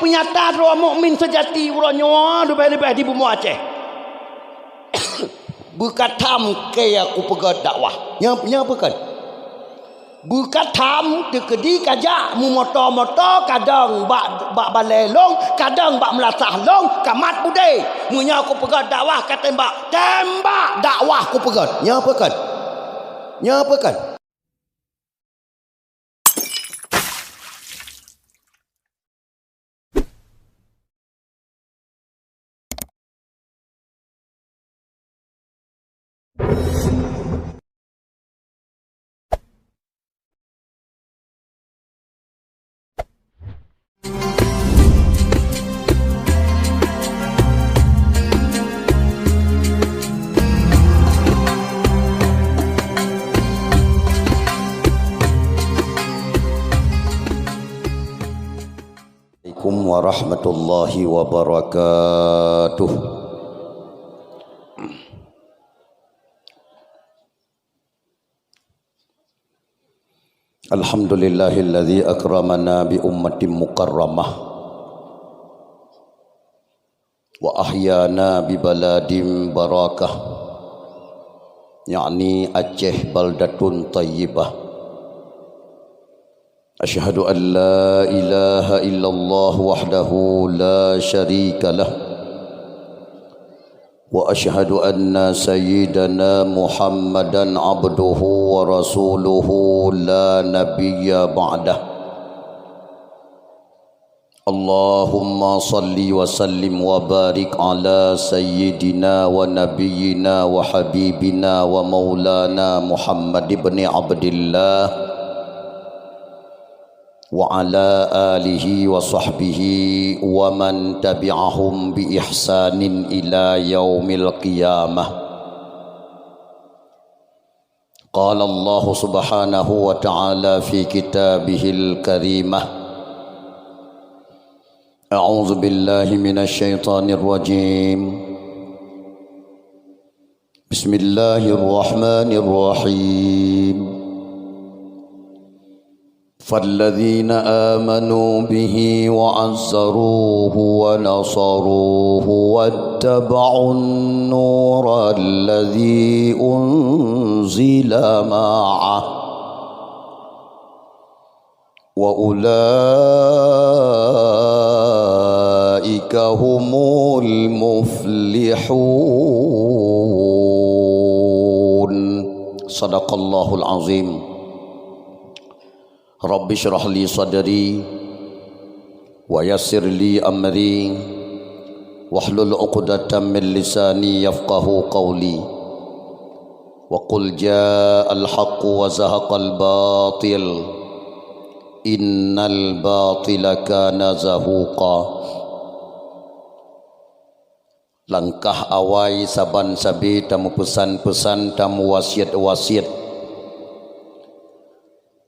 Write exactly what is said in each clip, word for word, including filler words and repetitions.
Peunyata droe mukmin seujati uroe nyoe leubeh-leubeh di bumoe Aceh. Beukatham keu kupeugét dakwah. Nyan, nyan peue kheun? Beukatham teukeudi kajak meumoto-moto, kadang bak, bak balée lôn, kadang bak meulasah lôn, ka mat udeb. Meunyoe kupeugét dakwah ka tembak, tembak dakwah kupeugét. Nyan peue kheun? Nyan peue kheun? Assalamualaikum warahmatullahi wabarakatuh. Alhamdulillahilladzi akramana bi ummatin mukarramah wa ahyana bi baladin barakah, yakni Aceh baldatun thayyibah. Asyhadu an la ilaha illallah wahdahu la syarika lah. Wa asyhadu anna sayyidana Muhammadan abduhu wa rasuluhu la nabiyya ba'dah. Allahumma salli wa sallim wa barik ala sayyidina wa nabiyyina wa habibina wa maulana Muhammad ibni Abdillah wa ala alihi wa sahbihi wa man tabi'ahum bi ihsanin ila yaumil qiyamah. Qala Allahu subhanahu wa ta'ala fi kitabihil karimah. A'udzu billahi minasy syaithanir rajim. Bismillahirrahmanirrahim. Falladzina amanu bihi wa azzaruhu wa nasaruhu wattaba'un nural ladzi unzila ma'ah. Wa ulaika humul muflihun. Sadaqallahul azim. Rabbi syrah li sadri, wa yassir li amri, wahlul uqdatam min lisani yafqahu qawli. Wa qul ja'al haqqu wa zahaqal batil, innal batila kana zahuqa. Langkah awai saban sabe tameupeusan-peusan, tameuwasiet-wasiet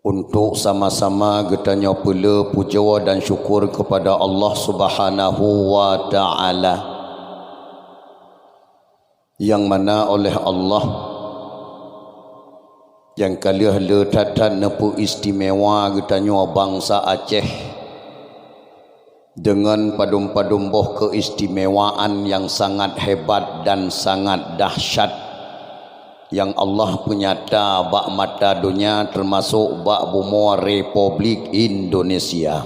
untuk sama-sama geutanyoe peuleueh pujoe dan syukur keupada Allah Subhanahu wa Ta'ala. Nyang mana oleh Allah nyang ka lheueh le that-that neupeuistimewa geutanyoe bansa Aceh deungon padum-padum boh keistimewaan nyang sangat hebat dan sangat dahsyat nyang Allah peunyata bak mata donya, teumasok bak bumoe Republik Indonesia.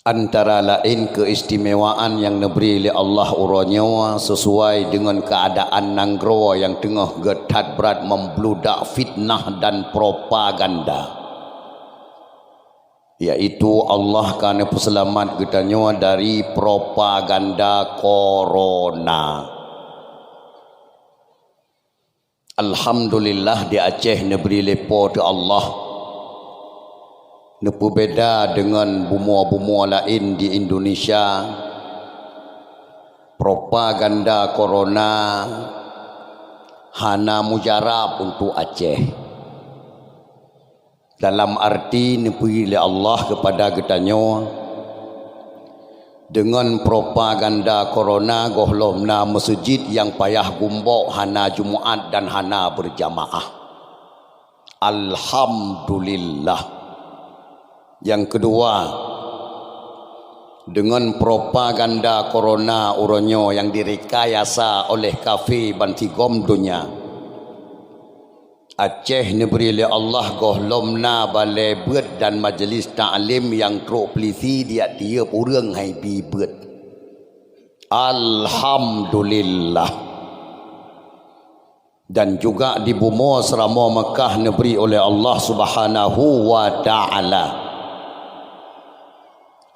Antara laén keistimewaan nyang neubri lé Allah uroe nyoe sisuai deungon keuadaan nanggroe nyang teungoh gét that brat meubludak fitnah dan propaganda, yaitu Allah ka neupeuseulamat geutanyoe dari propaganda korona. Alhamdulillah, di Aceh neubri lé Po teu Allah. Neupeubeda deungon bumoe-bumoe laén di Indonesia, propaganda korona hana mujarab untuk Aceh. Dalam arti neubri lé Allah keupada geutanyoe, deungon propaganda korona gohlom na meuseujid nyang payah gumbok, hana Jumat dan hana beurjamaah. Alhamdulillah. Nyang keudua, deungon propaganda corona uroe nyoe nyang direkayasa oleh kafé bansigom donya, Aceh neubri lé Allah gohlom na balée beuet dan majeulis taklim nyang trok peulisi di tieb ureuëng hai bi beuet. Alhamdulillah. Dan juga di bumoe Seuramoe Meukah neubri oleh Allah Subhanahu wa Ta'ala.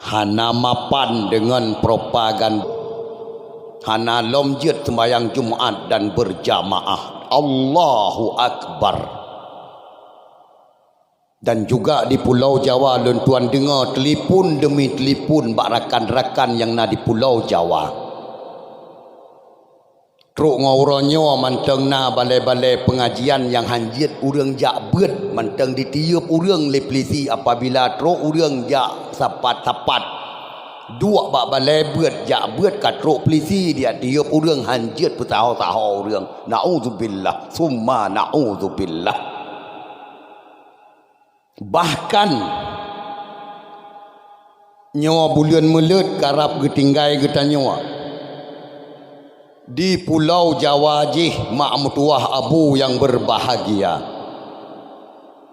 Hana mapan deungon propaganda. Hana lom jeuet seumbahyang Jumat dan beurjamaah. Allahu Akbar. Dan juga di Pulau Jawa, lôn tuan deungoe teulipon deumi teulipon bak rakan-rakan nyang na di Pulau Jawa. Trok ngon uroe nyoe mantong na balée-balée peungajian nyang han jeuet ureuëng jak beuet, mantong di tieb ureuëng lé peulisi apabila trok ureuëng jak sapat-sapat. Duek bak balée beuet, jak beuet ka trok peulisi di tieb ureuëng han jeuet peusaho-saho ureuëng. Naudzubillah, summa naudzubillah. Bahkan, nyoe buleuen meuleuet karab geutinggai geutanyoe. Di Pulau Jawa jih mak meutuwah abu nyang beurbahagia.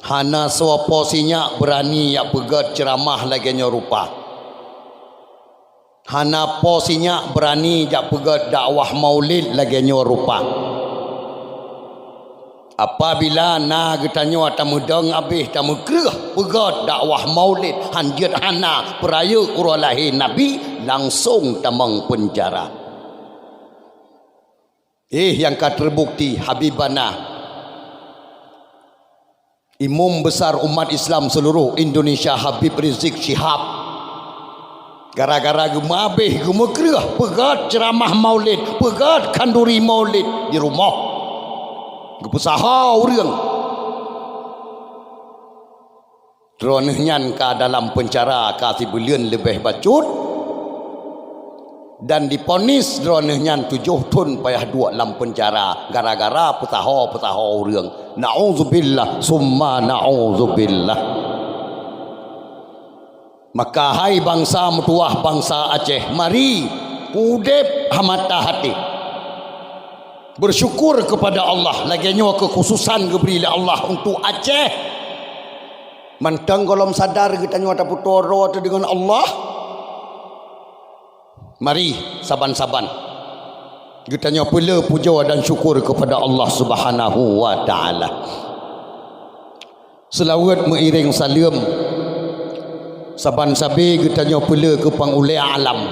Hana soe po sinyak beurani jak peugét ceuramah lagée nyoe rupa. Hana po sinyak beurani jak peugét dakwah maulid lagée nyoe rupa. Apabila na geutanyoe tameudong abéh tameukreueh peugét dakwah maulid han jeuet hana peurayeuk uroe lahé Nabi, langsong tamong peunjara. Eh, nyang ka teubukti Habibana, Imum Besar Umat Islam Seuluruh Indonesia Habib Rizik Syihab, gara-gara geumeuabéh geumeukreueh peugét ceuramah maulid, peugét khanduri maulid di rumoh, geupeusaho ureuëng. Droeneueh nyan ka dalam peunjara ka sibuleuen leubeh bacut dan diponis droeneueh nyan tujoh thon payah duek lam peunjara gara-gara peusaho-peusaho ureuëng. Naudzubillah, summa naudzubillah. Maka hai bansa meutuwah bansa Aceh, mari udeb hamata hati. Bersyukur kepada Allah, lagée nyoe keukhususan geubri lé Allah untuk Aceh. Mantong gohlom sadar geutanyoe tapeutoe droe teuh deungon Allah. Mari saban-saban geutanyoe peule pujoe dan syukur kepada Allah Subhanahu wa Ta'ala. Seulaweuet meuiréng saleuem, saban sabe geutanyoe peule keu Pangulée Alam,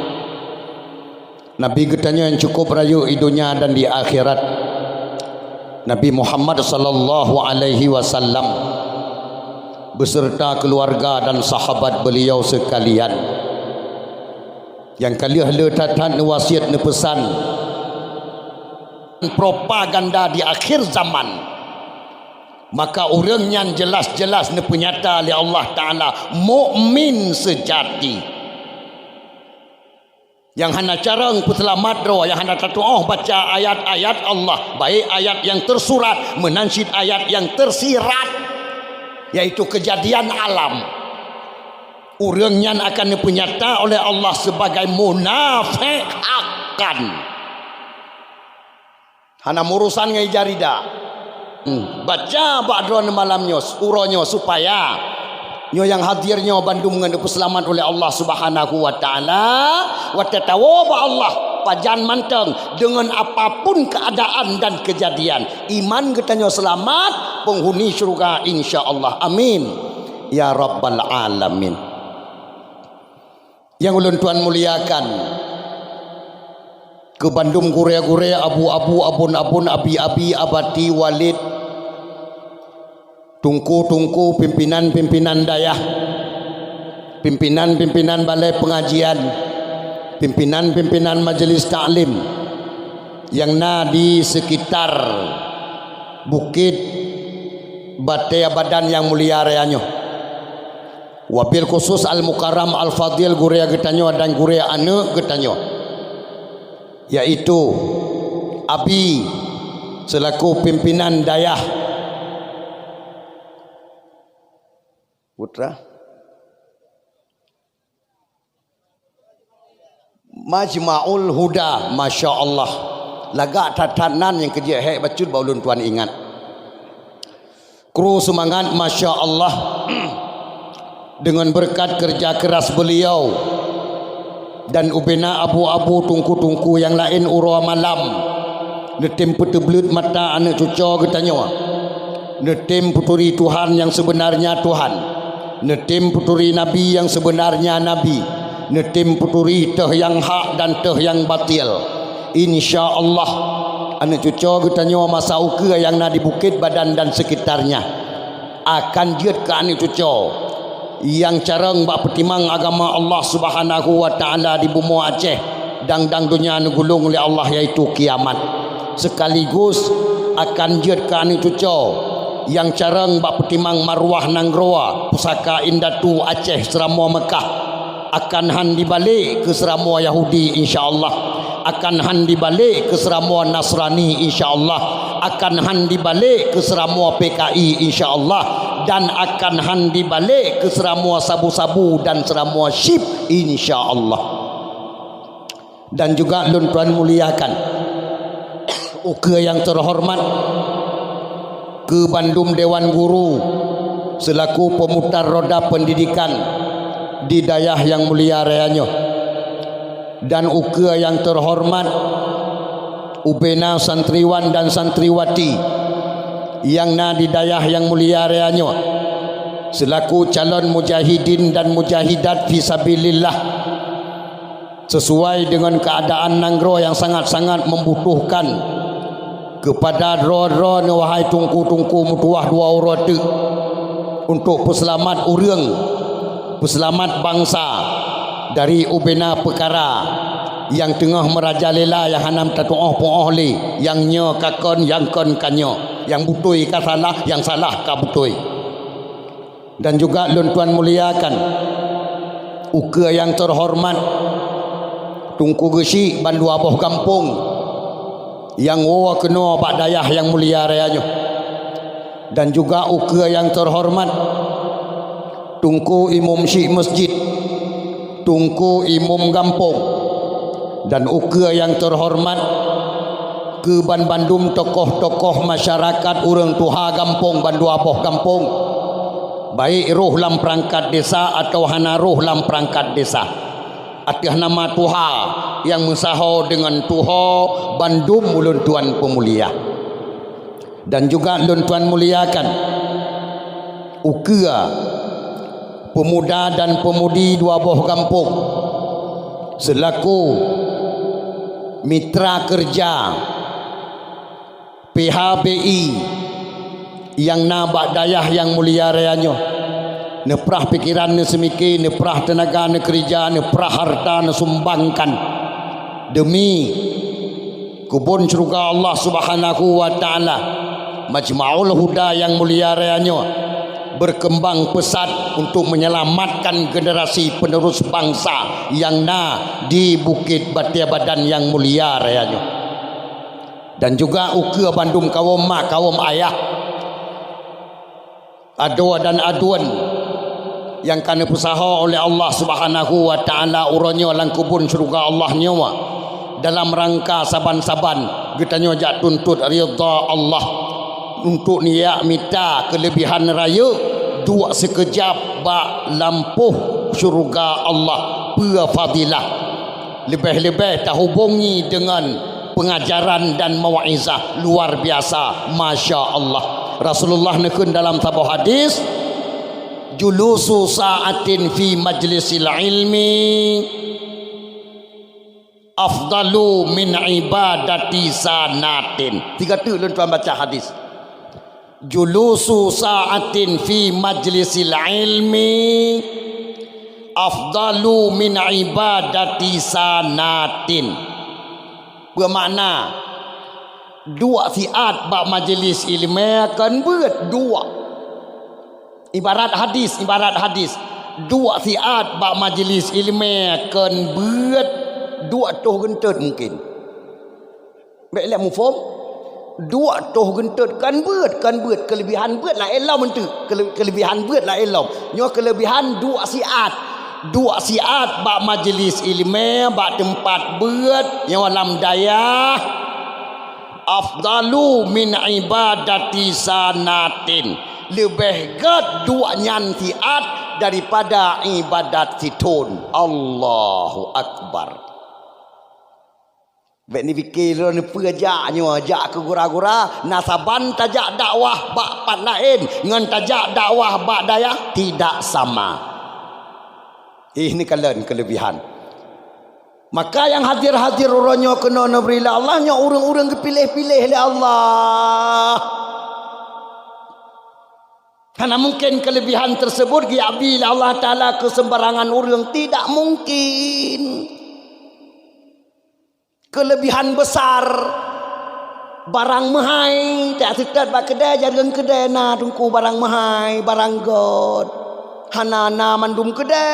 Nabi geutanyoe nyang cukup rayeuk di donya dan di akhirat, Nabi Muhammad sallallahu alaihi wasallam, beserta keluarga dan sahabat beliau sekalian. Nyang ka lheueh le that-that neuwasiet neupeusan, propaganda di akhir zaman, maka ureuëng nyan jeulaih-jeulaih neupeunyata lé Allah Ta'ala mukmin seujati. Nyang hana carông peuseulamat droe, nyang hana tatuoh baca ayat-ayat Allah, baik ayat nyang teusurat, meunan cit ayat nyang teusirat, yaitu keujadian alam. Ureuëng nyan akan neupeunyata oleh Allah sebagai munafék hakan. Hana meurusan ngon ija rida. Hmm. Baca bak droeneuh malam nyoe, uroe nyoe, supaya nyoe nyang hadir nyoe bandum ngon neupeuseulamat uleh Allah Subhanahu wa Ta'ala, watée tawoe bak Allah, pajan mantong, deungon apapun keuadaan dan keujadian, iman geutanyoe seulamat, peunghuni syeuruga, insya Allah. Amin. Ya Rabbal Alamin. Nyang ulôn tuan muliakan, keu bandum gurée-gurée, abu-abu, abon-abon, abi-abi, abati, walid, tungku-tungku, pimpinan-pimpinan dayah, pimpinan-pimpinan balée peungajian, pimpinan-pimpinan majeulis taklim nyang na di seukitar Bukét Batée Abadan nyang mulia raya nyoe. Wabil khusus Al-Mukarram Al-Fadil gurée geutanyoe dan gurée aneuëk geutanyoe, yaitu Abi selaku pimpinan dayah putra, Majma'ul Huda, masya Allah. Lagak that-that nan nyang keujeuet hék bacut bak ulôn tuan ingat. Kru seumangat, masya Allah. Deungon beureukat keureuja keuras beuliau dan ubena abu-abu, teungku-teungku nyang laén uroe malam, neutem peuteubleuet mata aneuëk cucoe geutanyoe. Neutem peuturi Tuhan nyang seubeunarnya Tuhan. Neutem peuturi Nabi nyang seubeunarnya Nabi. Neutem peuturi teuh nyang hak dan teuh nyang batil. Insya Allah, aneuëk cucoe geutanyoe masa ukeue nyang na di Bukét Badan dan sekitarnya akan jeuet keu aneuëk cucoe nyang carông bak peutimang agama Allah Subhanahu wa Ta'ala di bumoe Aceh, dang-dang donya neugulong lé Allah, yaitu kiamat. Sekaligus akan jeuet keu aneuëk cucoe nyang carông bak peutimang maruah nanggroe pusaka indatu Aceh seuramoe Meukah, akan hán dibalek keu seuramoe Yahudi, insya Allah. Akan hán dibalek keu seuramoe Nasrani, insya Allah. Akan hán dibalek keu seuramoe P K I, insya Allah. Dan akan hán dibalek keu seuramoe sabu-sabu dan seuramoe chip, insya Allah. Dan juga lôn tuan muliakan ukeue nyang teuhoreumat keu bandum dewan guru seulaku peumutar roda peundidikan di dayah nyang mulia raya nyoe, dan ukeue nyang teuhoreumat ubena santriwan dan santriwati nyang na di dayah nyang mulia raya nyoe seulaku calon mujahidin dan mujahidat fi sabilillah. Sesuai deungon keuadaan nanggroe nyang sangat-sangat membutuhkan keupada droe-droe neuh, wahai teungku-teungku meutuwah dua uroe teuk, untuk peuseulamat ureuëng, peuseulamat bansa dari ubena peukara nyang teungoh meurajalela nyang hana tatuoh-puoh lé, nyang nyoe ka kon, nyang kon ka nyoe, nyang beutôi ka salah, nyang salah ka beutôi. Dan juga lôn tuan muliakan ukeue nyang teuhoreumat Teungku Geuchik bandua boh gampông nyang woe keunoe bak dayah nyang mulia raya nyoe. Dan juga ukeue nyang teuhoreumat Teungku Imum Syik Masjid, Teungku Imum Gampông, dan ukeue nyang teuhoreumat keu banbandum tokoh-tokoh masyarakat ureuëng tuha gampông bandua boh gampông, baik roh lam peurangkat desa atawa hana roh lam peurangkat desa. Ateueh nama tuha nyang meusaho deungon tuho bandum ulôn tuan peumulia. Dan juga lôn tuan muliakan ukeue peumuda dan peumudi dua boh gampông seulaku mitra keureuja P H B I nyang na bak dayah nyang mulia raya nyoe. Neuprah pikeran, neuseumiké, neuprah teunaga, neukeureuja, neuprah hareuta, neusumbangkan deumi keubon syeuruga Allah Subhanahu wa Ta'ala. Majma'ul Huda nyang mulia raya nyoe berkembang pesat untuk menyelamatkan generasi penerus bangsa nyang na di Bukét Batia Badan nyang mulia raya nyoe. Dan juga ukeue bandum kawom mak, kawom ayah, adoe dan aduen nyang ka neupeusaho oleh Allah Subhanahu wa Ta'ala uroe nyoe lam keubon syeuruga Allah nyoe, dalam rangka saban-saban geutanyoe jak tuntot ridha Allah, untuk neujak mita keuleubihan rayeuk duek sikeujab bak lampôh syeuruga Allah, peue fadilah. Leubeh-leubeh tahubongi deungon peungajaran dan mau'izah luar biasa, masya Allah. Rasulullah neukheun dalam saboh hadis, "Julusu sa'atin fi majlisil ilmi afdalu min ibadati sanatin." Tiga teuk lôn tuan baca hadis. "Julusu sa'atin fi majlisil ilmi afdalu min ibadati sanatin." Peue makna? Duek siat bak majlis ileumé kon beuet duek. Ibarat hadis, ibarat hadis, duek siat bak majlis ileumé kon beuet duek toh geuntot mungken. Bék lé muphom, duek toh geuntot kon beuet, kon beuet, keuleubihan beuet laén lom eunteuk, keule-, keuleubihan beuet laén lom. Nyoe keuleubihan duek siat. Duek siat bak majlis ileumèe, bak teumpat beuet nyoe lam dayah, afdalu min ibadati sanatin. Leubeh gèt duek nyan siat daripada ibadat sithon. Allahu Akbar. Bèk neupiké lôn peue jak nyoe, jak keu gura-gura, na saban tajak dakwah bak pat laén ngon tajak dakwah bak dayah tidak sama. Ih, neukalon keuleubihan. Maka nyang hadir-hadir uroe nyoe keunoe neubri lé Allah, nyoe ureueng-ureueng geupiléh-piléh lé Allah. Hana mungken keuleubihan teuseubut geuyue bi lé Allah Taala keu seumbarangan ureueng, tidak mungken. Keuleubihan beusar, barang meuhai, tajak seutôt bak keudè, jareueng keudè na teungku barang meuhai, barang göt. Hana na mandum keudè.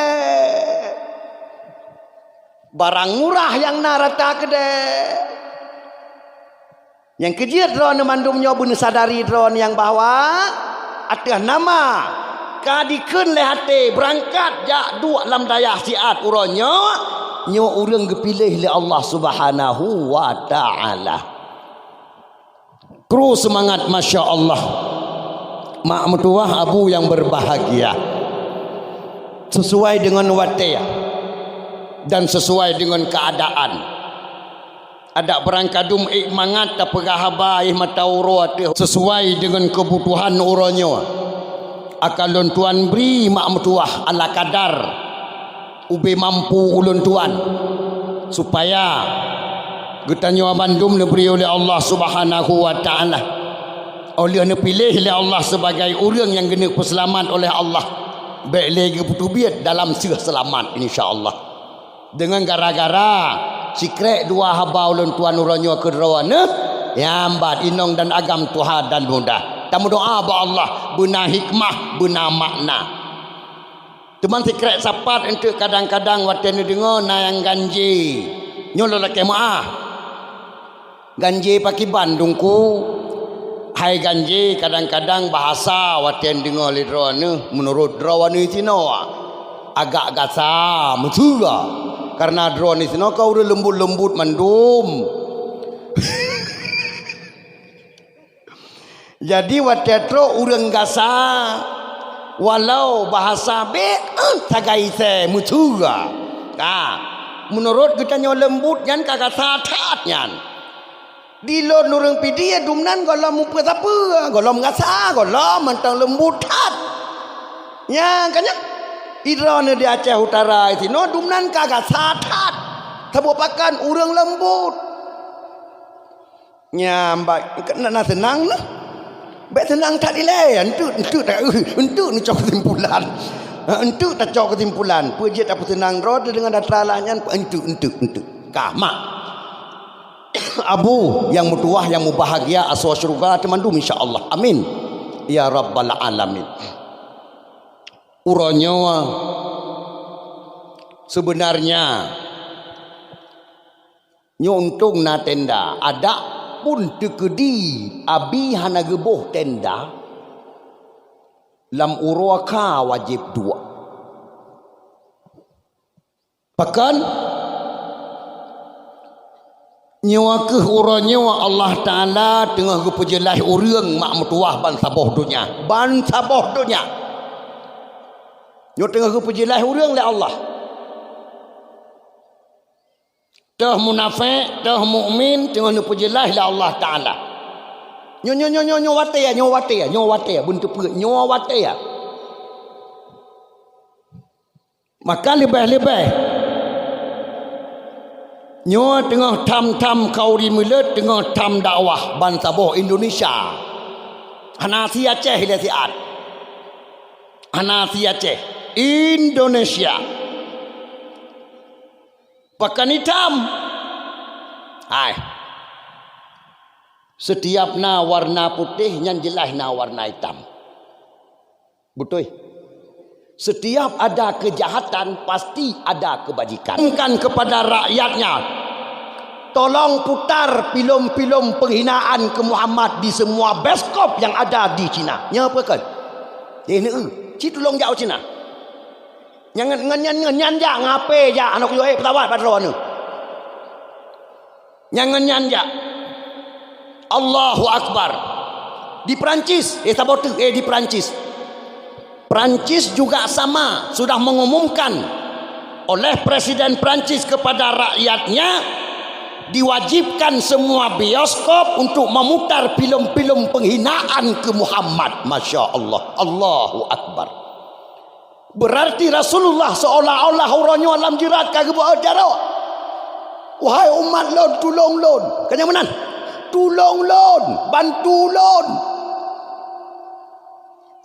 Barang murah nyang na rata keudè. Nyang keujeuet droeneuh mandum nyoe beuneusadari droeneuh nyang bahwa ateueh nama ka dikheun lé até beurangkat jak duek lam dayah siat uroe nyoe, nyoe ureueng geupiléh lé Allah Subhanahu wa Ta'ala. Kru seumangat, masya Allah. Mak meutuwah, abu nyang beurbahagia. Sesuai deungon watèe dan sesuai deungon keuadaan. Adak beurangkadum ék mangat tapeugah haba éh mata uroe ateueh sesuai deungon keubutuhan uroe nyoe. Akan lôn tuan bri mak meutuwah ala kadar ubé mampu ulôn tuan, supaya geutanyoe bandum neubri ulèh Allah Subhanahu wa Ta'ala. Óh lheueh neupiléh lé Allah sibagai ureueng nyang geuneuk peuseulamat ulèh Allah, bèk lé geupeuteubiet dalam seuh seulamat, insya Allah. Deungon gara-gara sikrék dua haba ulôn tuan uroe nyoe keu droeneuh, nyan ban inong dan agam tuha dan muda. Tameudoa bak Allah beuna hikmah, beuna makna. Teuma sikrék sapat eunteuk kadang-kadang watèe neudeungoe na nyang ganjé. Nyoe lôn lakèe meu'ah. Ganjé pakriban teungku? Hai ganjé, kadang-kadang bahasa watèe neudeungoe lé droeneuh, meunurot droeneuh sinoe, agak gasa, meuteue. Kareuna droeneuh sinoe ka ureueng leumbot-leumbot mandum. Jadi, watèe trok ureueng gasa, walau bahasa bèk, eh, sagai isé meuteue. Ka, meunurot geutanyoe leumbot nyan ka gasa that nyan. Di lôn ureueng Pidie dumnan gohlom mupeue sapeue, gohlom gasa, gohlom mantong leumbot that. Nyan ka nyan. Droeneuh di Aceh Utara sinoe dumnan ka gasa that. Saboh pakan ureueng leumbot. Nyan bak na, na seunang neuh. Bèk seunang that ilèe. Eunteuk, eunteuk ta-, eunteuk neucok keusimpulan. Ha, eunteuk tacok keusimpulan. Peue jeuet tapeuseunang droe deungon atra lah nyan, eunteuk, eunteuk, eunteuk. Ka, mak. Abu nyang meutuwah, nyang mubahgia, asoe syeuruga teumandum, insya Allah. Amin. Ya Rabbal Alamin. Uroe nyoe, seubeunarnya, nyoe untông na tenda, adak pun teukeudi abi hana geuboh tenda, lam uroe ka wajéb duek. Pakon? Nyoe kheueh uroe nyoe Allah Taala teungoh geupeujeulaih ureueng mak meutuwah bansaboh donya. Bansaboh donya. Nyoe teungoh geupeujeulaih ureueng lé Allah. Toh munafék, toh mukmin, teungoh neupeujeulaih lé Allah Taala. Nyoe, nyoe, nyoe, nyoe, nyoe watèe, nyoe watèe, nyoe watèe, beunteupeu, nyoe watèe. Maka leubeh-leubeh nyoe teungoh tham-tham khauri meuleuet, teungoh tham dakwah bansaboh Indonesia. Hana si Aceh lé siat. Hana si Aceh. Indonesia. Pakon itam. Hai. Setiap na warna putéh, nyan jeulaih na warna itam. Beutôi. Setiap ada kejahatan, pasti ada kebajikan. Umumkan kepada rakyatnya, tolong putar filem-filem penghinaan ke Muhammad di semua bioskop yang ada di China. Nyoe peue kon? Eh, neu, ci tulông jak u China. Nyang ngon nyan, ngon nyan jak, ngape jak, aneuk yue, eh, pesawat bak droeneuh. Nyang ngon nyan jak. Allahu Akbar. Di Perancis, eh, saboh teuk, eh, di Perancis. Perancis juga sama, sudah mengumumkan oleh Presiden Perancis kepada rakyatnya, diwajibkan semua bioskop untuk memutar film-film penghinaan ke Muhammad. Masya Allah. Allahu Akbar. Berarti Rasulullah seolah-olah uroe nyoe lam jeurat ka geubeuet jaroe. "Wahai umat lôn, tulông lôn." Ka nyang meunan. "Tulông lôn, bantu lôn."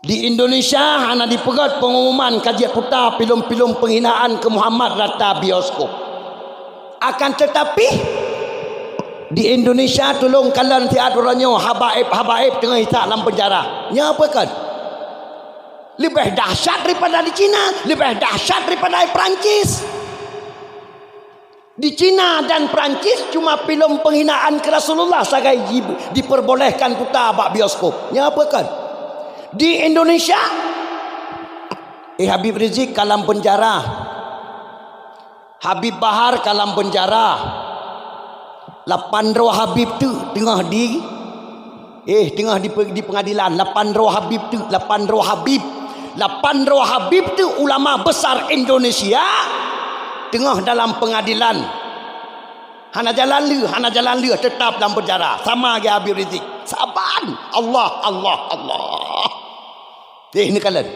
Di Indonesia hana dipeugét pengumuman ka jeuet puta film-film penghinaan ke Muhammad rata bioskop. Akan tetapi, di Indonesia tulông kalon siat uroe nyoe habaib-habaib teungoh isak lam penjara. Nyoe peue kon? Leubeh dahsyat daripada di China, leubeh dahsyat daripada di Perancis. Di China dan Perancis cuma film penghinaan ke Rasulullah sagai ji-, diperbolehkan puta bak bioskop. Nyoe peue kon? Di Indonesia, eh, Habib Rizik ka lam penjara. Habib Bahar ka lam penjara. Lapan droe Habib teuk teungoh di, eh, teungoh di, di pengadilan. Lapan droe Habib teuk, lapan droe Habib. Lapan droe Habib teuk ulama besar Indonesia teungoh dalam pengadilan. Hana jalan lé, hana jalan lé, tetap dalam penjara. Sama lagèe Habib Rizik. Saban. Allah, Allah, Allah. Eh, neukalon.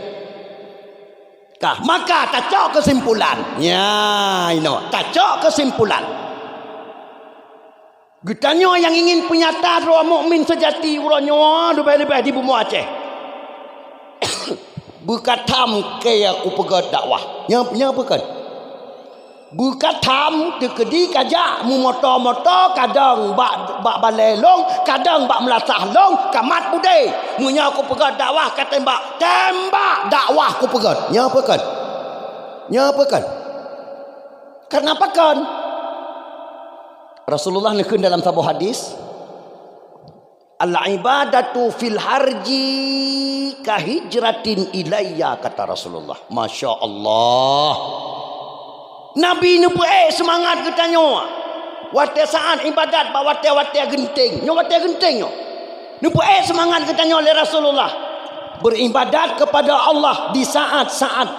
Ka, maka tacok kesimpulan. Nya, inoe, tacok kesimpulan. Geutanyoe nyang ingin peunyata droe mukmin seujati uroe nyoe leubeh-leubeh di bumoe Aceh. Beukatham keu kupeugét dakwah. Nya, nya peue kon? Beukatham teukeudi kajak meumoto-moto, kadang bak, bak balèe lôn, kadang bak meulasah lôn, ka mat budé. Meunyoe kupeugét dakwah ka tembak, tembak dakwah kupeugét. Nyoe peue kon? Nyoe peue kon? Karena pakon? Rasulullah neukheun dalam saboh hadis, "Al-ibadatu fil harji kahijratin ilayya," kata Rasulullah. Masya Allah. Nabi neupeuék seumangat geutanyoe watèe saát ibadat bak watèe-watèe geunteng. Nyoe watèe geunteng nyoe. Neupeuék seumangat geutanyoe lé Rasulullah beribadat kepada Allah di saat-saat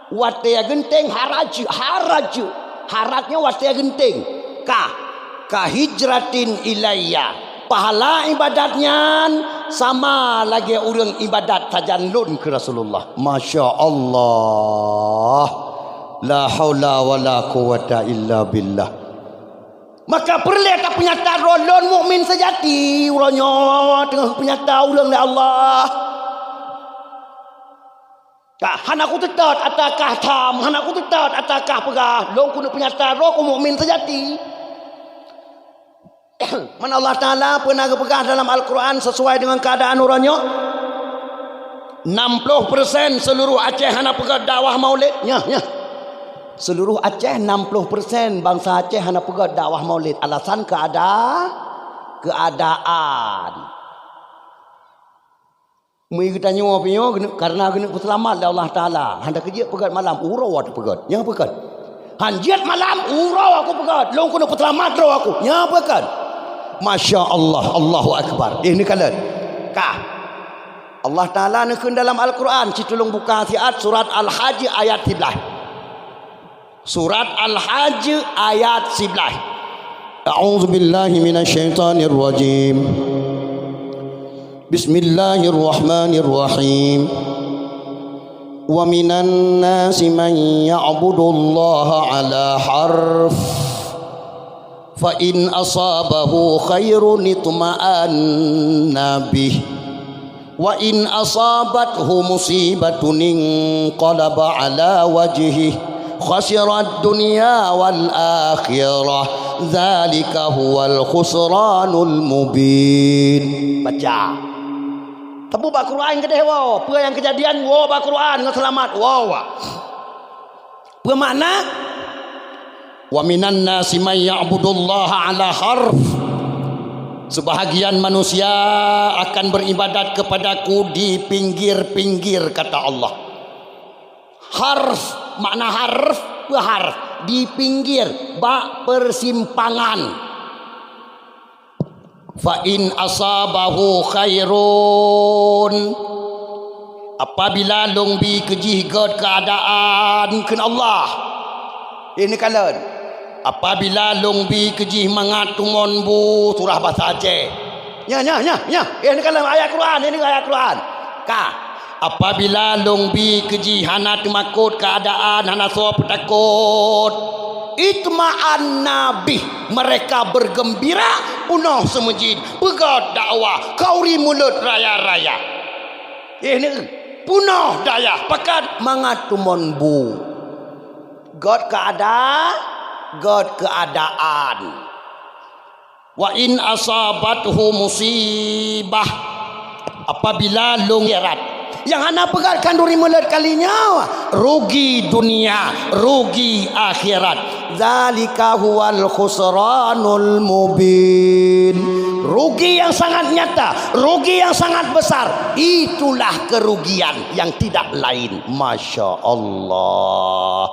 watèe geunteng haraj, haraj. Haraj nyoe watèe geunteng. Ka, ka hijratin ilayya. Pahala ibadat nyan sama lagèe ureueng ibadat sajan lôn keu Rasulullah. Masya Allah. La haula wala quwwata illa billah. Maka peureulèe tapeunyata droe lôn mukmin seujati. Uroe nyoe teungoh peunyata ulôn lé Allah. Ka, hana kuteutot ata kah tham, hana kuteutot ata kah peugah, lôn keuneuk peunyata droe ku mukmin seujati. Man Allah Taala peuna geupeugah dalam Al-Quran sesuai dengan keadaan uroe nyoe, enam puluh persen seluruh Aceh hana peugét dakwah maulid. Nyoh, nyoh. Seluruh Aceh, enam puluh persen bansa Aceh hana peugét dakwah maulid. Alasan keada-, keadaan. Meu geutanyoe pih nyoe keuneuk, karena keuneuk peuseulamat lé Allah Taala. Hana keu jeuet peugét malam, uroe tapeugét. Nyan peugét. Han jeuet malam, uroe kupeugét. Lôn keuneuk peuseulamat droe ku. Nyan peugét. Masya Allah, Allahu Akbar. Eh, neukalon. Ka. Allah Taala neukheun dalam Al-Quran, ci tulông buka siat surat Al-Hajj ayat siblaih. Surat Al-Hajj ayat siblaih. A'udzubillahi minasyaitonirrajim. Bismillahirrahmanirrahim. Wa minan nasi man ya'budullaha ala harf. Fa in asabahu khairun itma'anna bih. Wa in asabathu musibatun inqalaba ala wajhih khasirat dunya wal akhirah. Dzalika huwal khusranul mubin. Baca. Teupeu bak Quran keudeh woe. Peue nyang keujadian woe bak Quran ngon seulamat woe. Peue makna? Wa minan nasi may ya'budullaha ala harf. Sebahagian manusia akan beribadat kepada-Ku di pinggir-pinggir, kata Allah. Harf, makna harf, peue harf? Di pinggir, bak persimpangan. Fa in asabahu khairun, apabila lôn bi keu jih gét keuadaan, kheun Allah. Ini kalon. Apabila lôn bi keu jih mangat tumon bu, surah bahasa Aceh. Nya, nya, nya, nya. Ini kalon ayat Quran, ini ayat Quran. Ka. Apabila lôn bi keu jih hana teumakot keuadaan, hana soe peutakot. Itma'anna bih, mereka bergembira, peunoh seumeujid, peugét dakwah, kauri mulod raya-raya. Eh, ni, peunoh dayah, pakat mangat tumon bu. Gét keuada-, gét keuadaan. Wa in asabathu musibah, apabila lôn akhirat, nyang hana peugét khanduri mulod kali nyoe, rugi dunia, rugi akhirat. Dzalika huwal khusranul mubin. Rugi yang sangat nyata, rugi yang sangat besar, itulah kerugian yang tidak lain. Masya Allah.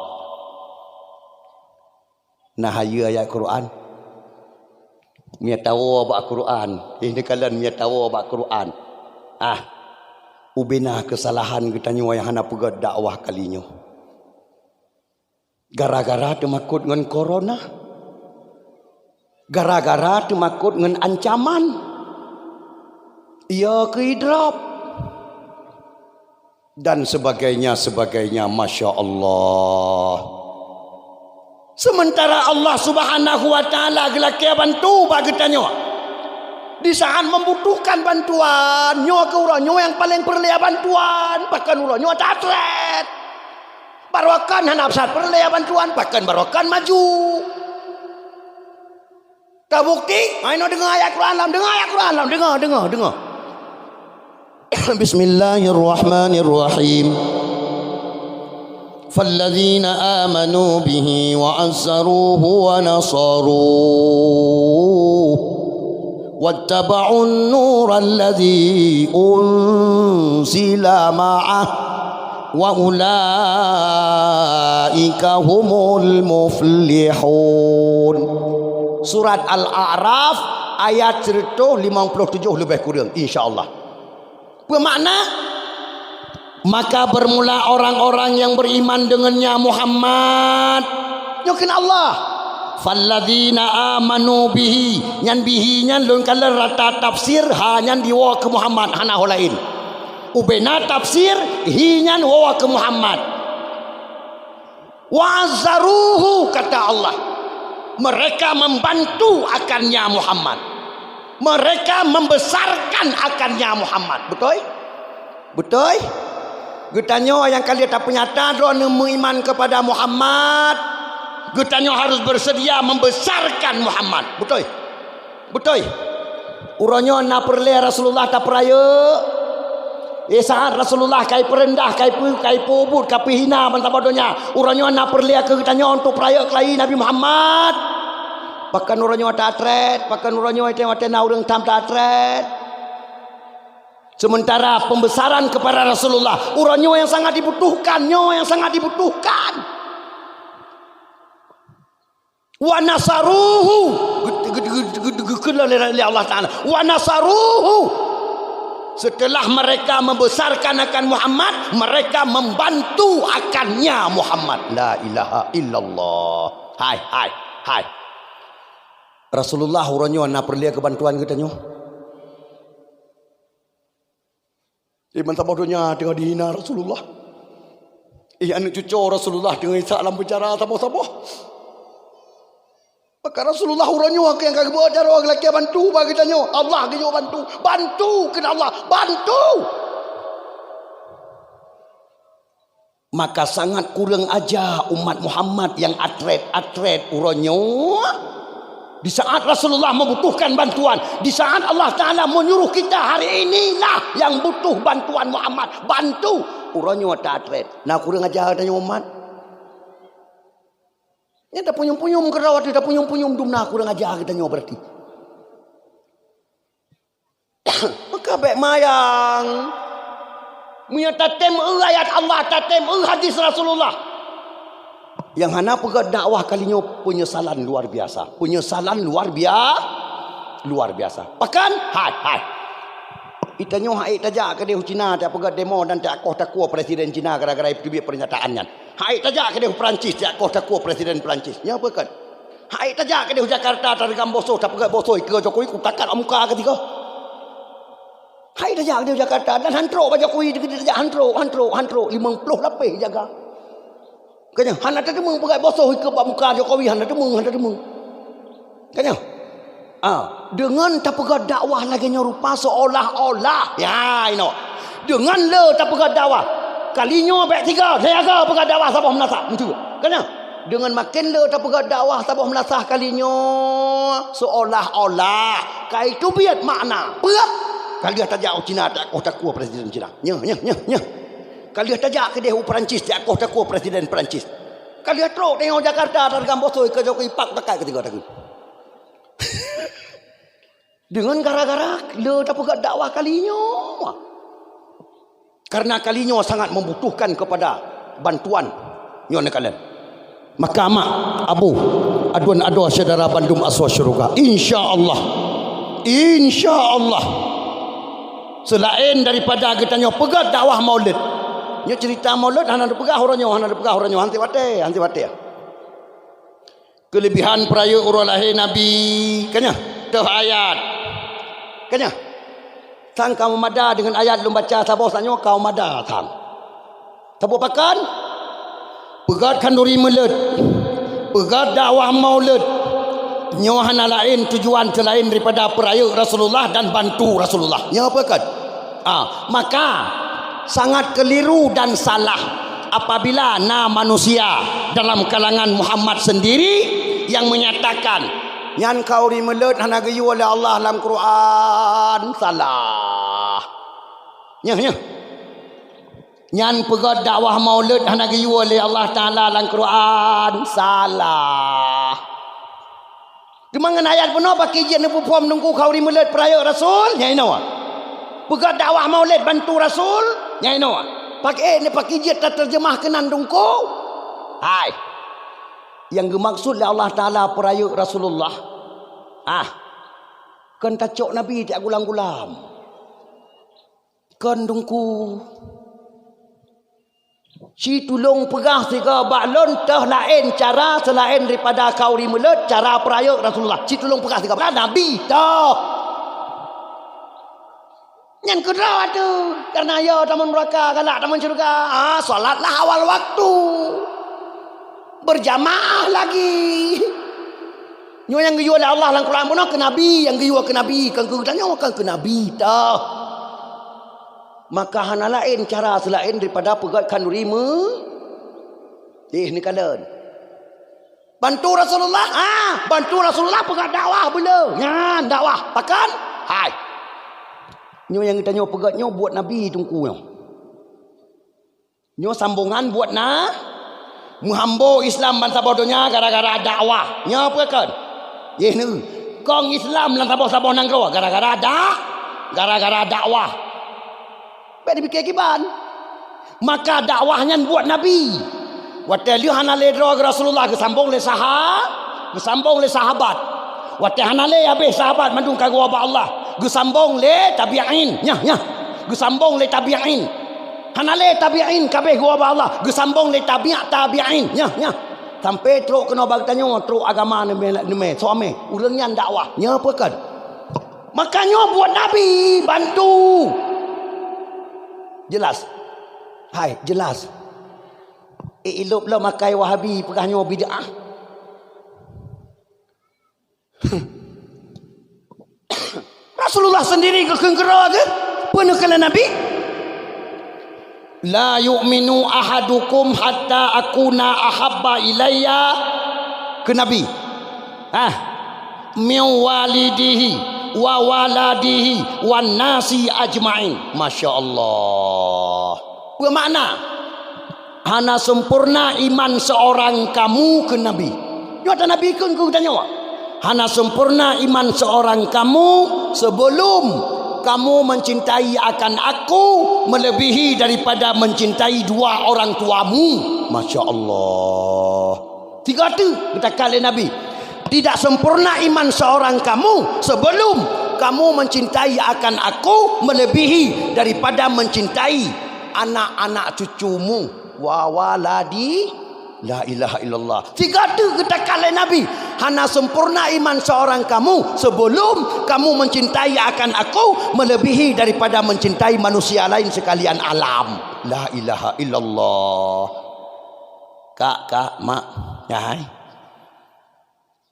Nah, hayeue ayat Quran. Meutawoe bak Quran. Eh, neukalon meutawoe bak Quran. Ah, ubena keusalahan geutanyoe nyang hana peugét dakwah kali nyoe. Gara-gara teumakot ngon corona. Gara-gara teumakot ngon ancaman. Iya keu idrop. Dan sebagainya, sebagainya. Masya Allah. Sementara Allah Subhanahu wa Ta'ala geulakée bantu bak geutanyoe. Di saat membutuhkan bantuan, nyoe keu uroe nyoe nyang paleng peureulée bantuan, pakon uroe nyoe tatrét. Barokan hana sat peureulée bantuan, pakon barokan maju. Teubukti, hai nyoe deungoe ayat Quran lom, deungoe ayat Quran lom, deungoe, deungoe, deungoe. Bismillahirrahmanirrahim. Falladzina amanu bihi wa azzaruhu wa nasaruhu wattaba'un nural ladzi unzila ma'ah wa ulaika humul muflihun. Surat Al-A'raf ayat seratus lima puluh tujuh lebih kurang, insya Allah. Peue makna? Maka bermula orang-orang yang beriman dengannya Muhammad. Nyoe kheun Allah. Falladzina amanu bihi. Nyan bihi nyan lôn kalon rata tafsir, ha nyan diwoe keu Muhammad, hana ho laén. Ubena tafsir, hi nyan woe keu Muhammad. Wa azzaruhu, kata Allah. Mereka membantu akannya Muhammad. Mereka membesarkan akannya Muhammad. Beutôi? Beutôi? Geutanyoe nyang ka lheueh tapeunyata droeneuh meuiman kepada Muhammad, geutanyoe harus bersedia membesarkan Muhammad. Beutôi? Beutôi? Uroe nyoe na peureulée Rasulullah tapeurayeuk. Eh, saat Rasulullah ka ipeureundah, ka ipeu-, ka ipeubuet, ka ipeuhina bansaboh donya. Uroe nyoe na peureulée keu geutanyoe untuk peurayeuk keulayi Nabi Muhammad. Pakon uroe nyoe tatrét, pakon uroe nyoe watée-watée na ureuëng tham tatrét. Sementara pembesaran kepada Rasulullah, uroe nyoe nyang sangat dibutuhkan, nyoe nyang sangat dibutuhkan. Wa nasaruhu, geukeulon lé Allah Ta'ala. Wa nasaruhu. Setelah mereka membesarkan akan Muhammad, mereka membantu akannya Muhammad. La ilaha illallah. Hai, hai, hai. Rasulullah uroe nyoe na peureulée keu bantuan geutanyoe. Di bansaboh donya teungoh dihina Rasulullah. Ih, aneuk cuco Rasulullah teungoh isak lam penjara saboh-saboh. Maka Rasulullah uroe nyoe nyang ka geubeuet jaroe geulakée bantu bak geutanyoe. Allah geuyue bantu. Bantu keu Allah. Bantu. Maka sangat kurang aja umat Muhammad yang atret-atret uroe nyoe. Di saat Rasulullah membutuhkan bantuan, di saat Allah Ta'ala menyuruh kita hari inilah yang butuh bantuan Muhammad, bantu. Uroe nyoe ta atret. Na kurang aja tanyoe umat. Nyan tapunyum-punyum keudroe, tapunyum-punyum dumna kurang aja geutanyoe berarti. Maka bék mayang. Meunyoe tatem eu ayat Allah, tatem eu hadis Rasulullah, nyang hana peugét dakwah kali nyoe, penyesalan luar biasa. Penyesalan luar bia-, luar biasa. Bahkan, hai, hai. Geutanyoe han ék tajak keudéh u Cina tapeugét demo dan takoh takue presiden Cina gara-gara teubiet pernyataan nyan. Han ék tajak keudéh u Perancis takoh takue presiden Perancis. Nyoe peugét. Han ék tajak keudéh u Jakarta tareugam boh soh tapeugét boh soh keu Jokowi kutakat muka keu tiga. Han ék tajak keudéh u Jakarta dan han trok bak Jokowi, tajak han trok, han trok, han trok, limong ploh lapéh jaga. Ka nyoe, hana tateumeung peugét boh soh keu bak muka Jokowi, hana tateumeung, hana tateumeung. Ka nyoe. Ah, deungon tapeugét dakwah lagée nyoe rupa seolah-olah. Ya, inoe. Deungon le tapeugét dakwah. Kali nyoe bék tiga, siaga peugét dakwah saboh meulasah. Beutôi. Ka nyoe. Deungon maken le tapeugét dakwah saboh meulasah kali nyoe seolah-olah ka teubiet makna. Peue? Ka lheueh tajak u Cina takoh takue presiden Cina. Nyoe, nyoe, nyoe, nyoe. Ka lheueh tajak keudéh u Perancis takoh takue presiden Perancis. Ka lheueh trok teungoh Jakarta tareugam boh soh keu Jokowi pak takai keu tiga takue. Deungon gara-gara le tapeugét dakwah kali nyoe. Karena kali nyoe sangat membutuhkan kepada bantuan nyoe neukalon. Maka mak, abu, aduen adoe syedara bandum asoe syeuruga. Insya Allah. Insya Allah. Seulaén daripada geutanyoe peugét dakwah maulid. Nyoe cerita maulid hana teupeugah uroe nyoe, hana teupeugah uroe nyoe, hanti watée, hanti watée. Keulebihan peurayeuk uroe lahé Nabi, ka nyoe, toh ayat. Ka nyoe. Sang ka meumada deungon ayat lôn baca saboh tanyoe ka meumada sang. Saboh pakon? Peugét khanduri meuleuet. Peugét dakwah maulid. Nyoe hana laén tujuan seulaén daripada peurayeuk Rasulullah dan bantu Rasulullah. Nyoe peugét. Ah, maka sangat keliru dan salah apabila na manusia dalam kalangan Muhammad sendiri yang menyatakan nyan khanduri meuleuet hana geuyue lé Allah lam Quran. Salah. Nyoe, nyoe. Nyan peugét dakwah maulid hana geuyue lé Allah Taala lam Quran. Salah. Teuma ngon ayat bunoe pakri jeuet neupeuphom teungku khanduri meuleuet peurayeuk Rasul, nyan inoe. Peugét dakwah maulid bantu Rasul, nyan inoe. Pakri, pakri jeuet tateurjeumah keunan teungku. Hai. Nyang geumaksud lé Allah Taala peurayeuk Rasulullah. Ah. Kon tacok Nabi tiek gulam-gulam. Kon teungku. Ci tulông peugah sigoe bak lôn toh laén cara seulaén daripada khanduri meuleuet cara peurayeuk Rasulullah. Ci tulông peugah sigoe bak Nabi toh. Nyan keudroe ateueh, kareuna yo tamong nuraka, galak tamong syeuruga. Ah, salatlah awal waktu. Berjamaah lagi. Nyoe nyang geuyue lé Allah lam Quran bunoe keu Nabi, nyang geuyue keu Nabi, kon keu geutanyoe, kon keu Nabi toh. Maka hana laén cara seulaén daripada peugét khanduri meu-, eh, neukalon. Bantu Rasulullah, ah, bantu Rasulullah peugét dakwah beu le. Nyan dakwah. Pakon? Hai. Nyoe nyang geutanyoe peugét nyoe buet Nabi teungku nyoe. Nyoe sambongan buet na meuhambo Islam bansaboh donya gara-gara dakwah. Nyoe peue kon? Yeh neu. Kong Islam lam saboh-saboh nanggroe gara-gara dak, gara-gara dakwah. Bék dipike kiban. Maka dakwah nyan buet Nabi. Watée lheueh hana lé droe Rasulullah geusambong lé saha-, geusambong lé sahabat. Watée hana lé habéh sahabat mandum ka geuwoe bak Allah, geusambong lé tabi'in. Nyoe, nyoe. Geusambong lé tabi'in. Hana lé tabi'in ka habéh geuwoe bak Allah, geusambong lé tabi' tabi'in. Nyoe, nyoe. Sampai trok keunoe bak geutanyoe, trok agama neumé, neumé, soe amé. Ureuëng nyan dakwah. Nyoe peue kon? Maka nyoe buet Nabi, bantu. Jelas? Hai, jelas. Eh, ilop lom akai Wahabi peugah nyoe bid'ah. Rasulullah sendiri geukheun keudroe geuh, peue neukalon Nabi? "La yu'minu ahadukum hatta akuna ahabba ilayya," keu Nabi. Ah, "min walidihi wa waladihi wan nasi ajma'in." Masya Allah. Peue makna? Hana sempurna iman seorang kamu keu Nabi. Nyoe ata Nabi kheun keu geutanyoe. Hana sempurna iman seorang kamu sebelum Kamu mencintai akan aku melebihi daripada mencintai dua orang tuamu. Masya Allah. Tiga tu geutakal lé Nabi. Tidak sempurna iman seorang kamu sebelum kamu mencintai akan aku melebihi daripada mencintai anak-anak cucumu. Wa waladi. La ilaha illallah. Tiga tu geutakal lé Nabi. Hana sempurna iman seorang kamu sebelum kamu mencintai akan aku melebihi daripada mencintai manusia lain sekalian alam. La ilaha illallah. Kak, kak, mak, yahai.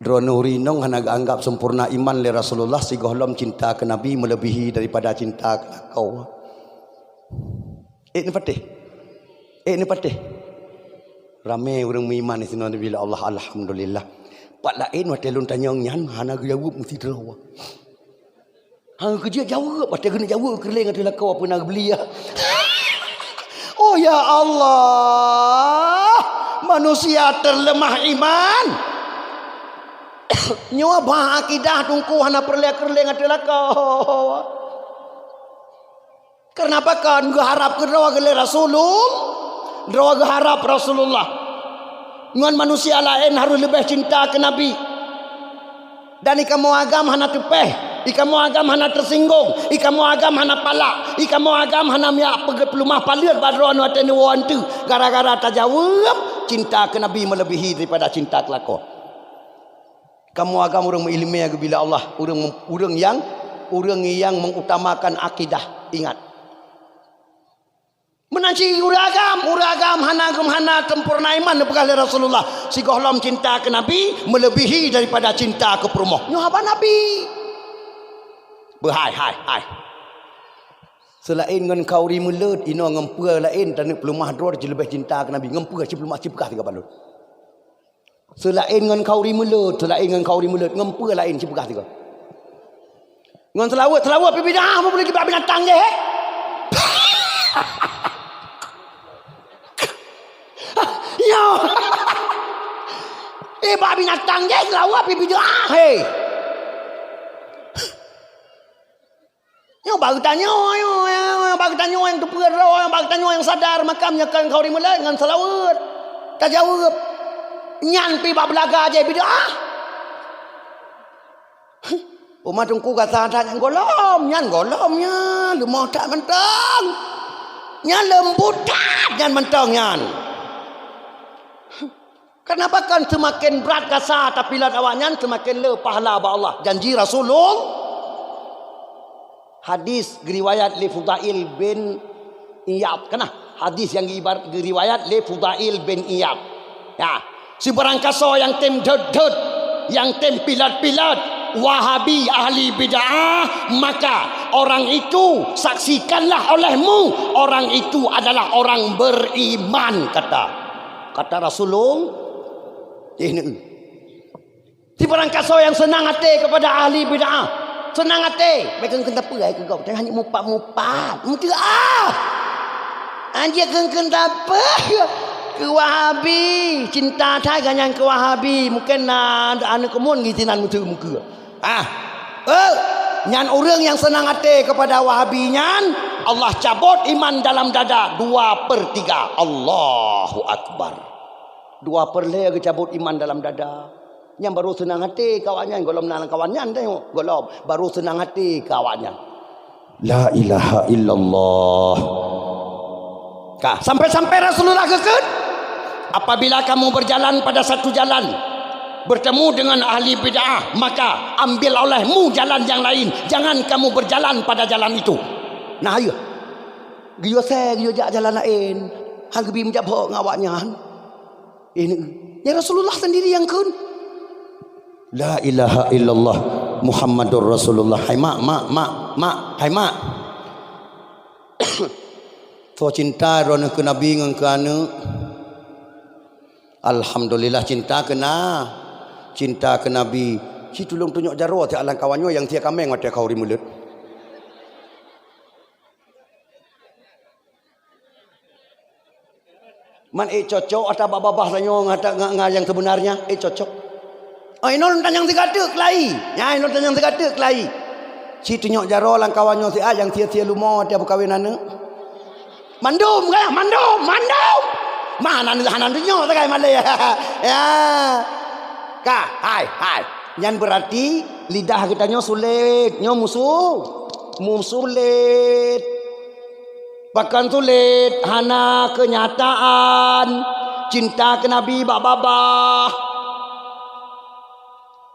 Droeneuh ureueng inong hana geuanggap sempurna iman lé Rasulullah sigohlom cinta keu Nabi melebihi daripada cinta keu lakoe. Eh, neupatéh. Eh, neupatéh. Ramé ureueng meuiman di sinoe bila Allah, alhamdulillah. Pat laén watée lôn tanyong nyan hana geujaweueb meusidroe. Hana geujaweueb, watée keuneuk jaweueb keureuléng ateueh lakoe peue na geubeli ya. Oh ya Allah, manusia terlemah iman. Nyoe bah akidah teungku hana peureulée keureuléng ateueh lakoe. Kareuna pakon geuharab keudroe geulée Rasulul-, droe geuharab Rasulullah. Ngon manusia laén harôh leubeh cinta keu Nabi. Dan ikamoe agam hana teupéh, ikamoe agam hana teusinggong, ikamoe agam hana palak, ikamoe agam hana miyak peugét peulumah paleuet bak droeneuh watée neuwoe eunteuk gara-gara tajaweueb cinta keu Nabi meuleubeuhi daripada cinta keu lakoe. Kamoe agam ureuëng meuileumé geubila Allah, ureuëng, ureuëng nyang, ureuëng nyang mengutamakan akidah. Ingat. Meunan cit ureuëng agam, ureuëng agam hana geuh hana sempurna iman neupeugah lé Rasulullah, sigohlom cinta keu Nabi meuleubeuhi daripada cinta keu peurumoh. Nyoe haba Nabi. Beuhai, hai, hai. Seulaén ngon khauri meuleuet, inoe ngon peue laén taneuk peuleumah droe jileubeh cinta keu Nabi. Ngon peue cit peuleumah cit peugah sigoe balot. Seulaén ngon khauri meuleuet, seulaén ngon khauri meuleuet, ngon peue laén sipeugah sigoe. Ngon seulaweuet, seulaweuet pih bidah, meubeli kibak binatang jih, eh? Yo. Eh, bak binatang jih seulaweuet pih bidah, hei. Nyoe bak geutanyoe, nyoe, nyoe, nyoe bak geutanyoe nyang teupeue droe, nyoe bak geutanyoe nyang sadar makam nyoe kon khauri meuleuet ngon seulaweuet. Tajaweueb. Nyan pih bak beulaga jai bidoah. Umat teungku gata that nyang gohlom, nyan gohlom nyan, leumoh that mantong. Nyan leumbut that nyan mantong nyan. Kenapa kan seumaken brat gasa tapilat awaknyan, seumaken le pahala bak Allah. Janji Rasulul-, hadis geuriwayat lé Fudail bin Iyad. Kana hadis nyang geuibar-, geuriwayat lé Fudail bin Iyad. Ya, sibarang kasoe nyang tem dot-dot, nyang tem pilat-pilat, Wahabi, ahli bid'ah, maka orang itu saksikanlah olehmu, orang itu adalah orang beriman, kata. Kata Rasulullah, ini. Sibarang kasoe nyang seunang até keupada ahli bid'ah, seunang até, bèk kheun-kheun tapeue keu gob, teuh hana mupat-mupat, meuteuk ah. Anjir kheun-kheun tapeue keu Wahabi, cinta that gobnyan keu Wahabi, mungken na aneuk keumuen geuh sinan meuteuk mukeue. Ah, eh, nyan ureuëng nyang seunang até keupada Wahabi nyan, Allah cabot iman dalam dada dua per tiga. Allahu Akbar. Dua per lhée geucabot iman dalam dada. Nyan barô seunang até keu awaknyan, gohlom na lam kawan nyan teuh, gohlom barô seunang até keu awaknyan. La ilaha illallah. Ka, sampai-sampai Rasulullah geukheun, "Apabila kamu berjalan pada satu jalan, bertemu dengan ahli bid'ah, maka ambil olehmu jalan yang lain. Jangan kamu berjalan pada jalan itu." Nah, ayo. Geuyue sée, geuyue jak jalan laén. Han geubi meujak bhok ngon awaknyan. Ini, ya Rasulullah sendiri yang kheun. La ilaha illallah Muhammadur Rasulullah. Hai mak, mak, mak, mak, hai mak. Soe cinta droeneuh keu Nabi ngon keu aneuk. Alhamdulillah cinta keu na. Cinta keu Nabi. Ci tulông tunyok jaroe tiak lam kawan nyoe nyang tiak kaméng watée khauri meuleuet. Man, eh, cocok ata babah-babah tanyoe ngon, ngon, ngon nyang sebenarnya, eh, cocok. Oh, inoe lôn tanyong sigateuk keulai. Nyan, inoe lôn tanyong sigateuk keulai. Ci tunyok jaroe lam kawan nyoe siat nyang sie-sie leumo watée peukawen aneuk. Mandum kan? Mandum, mandum. Mana hana tunyok sagai malée. Ya. Ka, hai, hai. Nyan berarti lidah geutanyoe sulet. Nyoe musu. Musulet. Pakon sulet, hana keunyataan cinta keu Nabi bak babah.